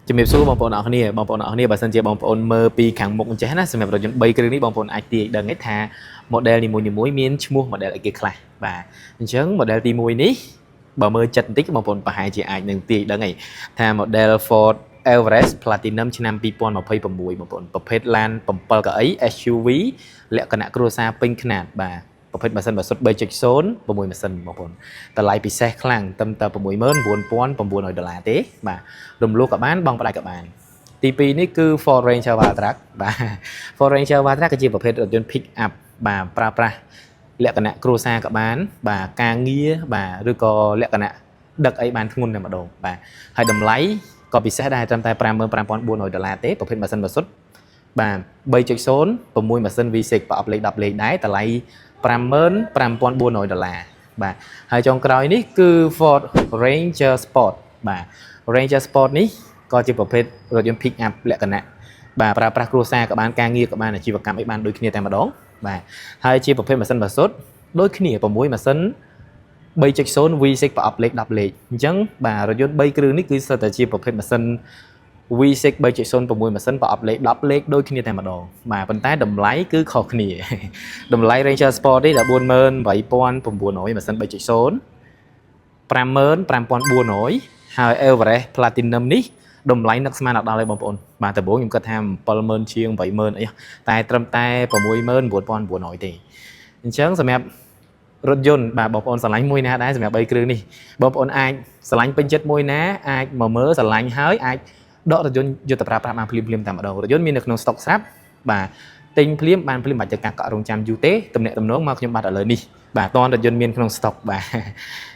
ជំរាបសួរបងប្អូនអរគ្នាបងប្អូនអរគ្នាបើសិនជាបងប្អូនមើលពីខាងមុខអញ្ចេះណាសម្រាប់រថយន្ត3គ្រឿងនេះបងប្អូនអាចទាយដឹងឯថា model នីមួយៗមានឈ្មោះ model អីគេខ្លះបាទអញ្ចឹង model ទី1នេះបើមើលចិត្តបន្តិចបងប្អូនប្រហែលជាអាចនឹងទាយដឹងឯងថា model Ford Everest Platinum ឆ្នាំ2026បងប្អូនប្រភេទឡាន7កៅអី SUV លក្ខណៈគ្រួសារពេញខ្នាតបាទប្រភេទម៉ាស៊ីនម៉ាស៊ុត3.0 6ម៉ាស៊ីនបងប្អូនតម្លៃពិសេសខ្លាំងត្រឹមតែ69,900ដុល្លារទេបាទរំលោះក៏បានបងផ្ដាច់ក៏បាន ទី2នេះគឺ Ford Ranger Wildtrak បាទ Ford Ranger Wildtrak គឺជាប្រភេទរថយន្ត pick up បាទប្រើប្រាស់លក្ខណៈគ្រួសារក៏បាន បាទការងារបាទឬក៏លក្ខណៈដឹកអីបានធ្ងន់តែម្ដងបាទហើយតម្លៃក៏ពិសេសដែរត្រឹមតែ55,400ដុល្លារទេប្រភេទម៉ាស៊ីនម៉ាស៊ុតបាទ3.0 6ម៉ាស៊ីន V6 ប្រអប់លេខ10លេខដែរតម្លៃ55,400ដុល្លារបាទហើយចុងក្រោយនេះគឺ Ford Ranger Sport បាទ Ranger Sport នេះក៏ជាប្រភេទរថយន្ត pick up លក្ខណៈបាទប្រើប្រាស់គ្រួសារក៏បានការងារក៏បានអាជីវកម្មអីបានដូចគ្នាតែម្ដងបាទហើយជាប្រភេទម៉ាស៊ីនម៉ាស៊ុតដូចគ្នា6ម៉ាស៊ីន3.0 V6 ប្រអប់លេខ10លេខអញ្ចឹងបាទរថយន្ត3គ្រឿងនេះគឺសុទ្ធតែជាប្រភេទម៉ាស៊ីន V6 3.0 6ម៉ាស៊ីនប្រអប់លេខ10លេខដូចគ្នាតែម្ដងបាទប៉ុន្តែតម្លៃគឺខុសគ្នា តម្លៃ Ranger Sport នេះដល់48,900ម៉ាស៊ីន3.0 55,400ហើយ Everest Platinum នេះតម្លៃនឹកស្មានអត់ដល់ទេបងប្អូនបាទដំបូងខ្ញុំគិតថា70,000ជាង80,000អីតែត្រឹមតែ69,900ទេអញ្ចឹងសម្រាប់រថយន្តបាទបងប្អូនស្រឡាញ់មួយណាដែរសម្រាប់3គ្រឿងនេះបងប្អូនអាចស្រឡាញ់ពេញចិត្តមួយណាអាចមកមើលស្រឡាញ់ហើយអាចដករថយន្តយកទៅប្រើប្រាស់បានភ្លាមៗតែម្ដងរថយន្តមាននៅក្នុងស្តុកស្រាប់បាទទិញភ្លាមបានភ្លាមមិនបាច់ទៅការកក់រងចាំយូរទេតំណាក់តំណងមកខ្ញុំបាទឥឡូវនេះបាទតនរថយន្តមានក្នុងស្តុកបាទ។